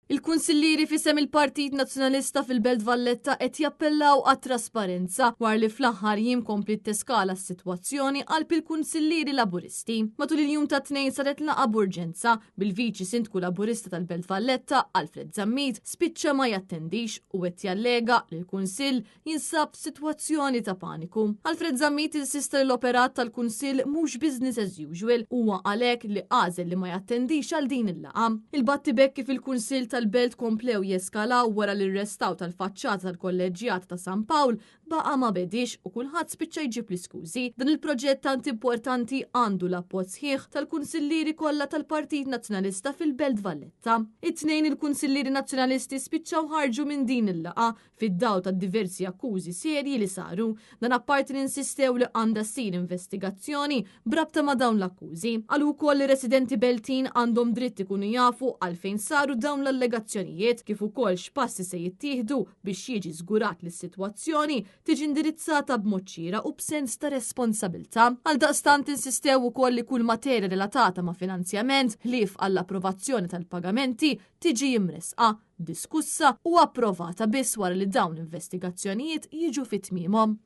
Il-kunsillieri f'isem il-Partit Nazzjonalista fil-Belt Valletta qed jappellaw għat-trasparenza wara li fl-aħħar jiem kompliet teskala s-sitwazzjoni qalb il-kunsillieri Laburisti. Matul il-jum tat-Tnejn saret laqgħa b'urġenza bil-Viċi Sindku Laburista tal-Belt Valletta, Alfred Zammit, spiċċa ma jattendix u qed jallega li l-Kunsill jinsab f'sitwazzjoni ta' paniku. Alfred Zammit insista li l-operat tal-Kunsill mhux business as usual huwa għalhekk li għażel li ma jattendix għal din il-laqgħa. Il-battibekki fil-Kunsill tal-Belt komplew jeskalaw wara li r-restawr tal-faċċata tal-Kolleġġjata ta' San Pawl baqa' ma bediex u kulħadd spiċċa jġib l-iskużi. Dan il-proġett tant importanti għandu l-appoġġ sħiħ tal-kunsillieri kollha tal-Partit Nazzjonalista fil-Belt Valletta. It-Tnejn il-kunsillieri Nazzjonalisti spiċċaw ħarġu minn din il-laqgħa fid-dawl tad-diversi akkużi serji li saru. Dan apparti li insistew li għandha ssir investigazzjoni b'rabta ma' dawn l-akkużi. Qalu wkoll li residenti Beltin għandhom dritt ikunu jafu għalfejn saru dawn l-allegazzjonijiet kif ukoll x'passi se jittieħdu biex jiġi żgurat li s-sitwazzjoni tiġi indirizzata b'mod xieraq u b'sens ta' responsabilità. Għaldaqstant insistew ukoll li kull materja relatata ma' finanzjament ħlief għall-approvazzjoni tal-pagamenti tiġi imressqa diskussa u approvata biss wara li dawn l-investigazzjonijiet jiġu fi tmiemhom.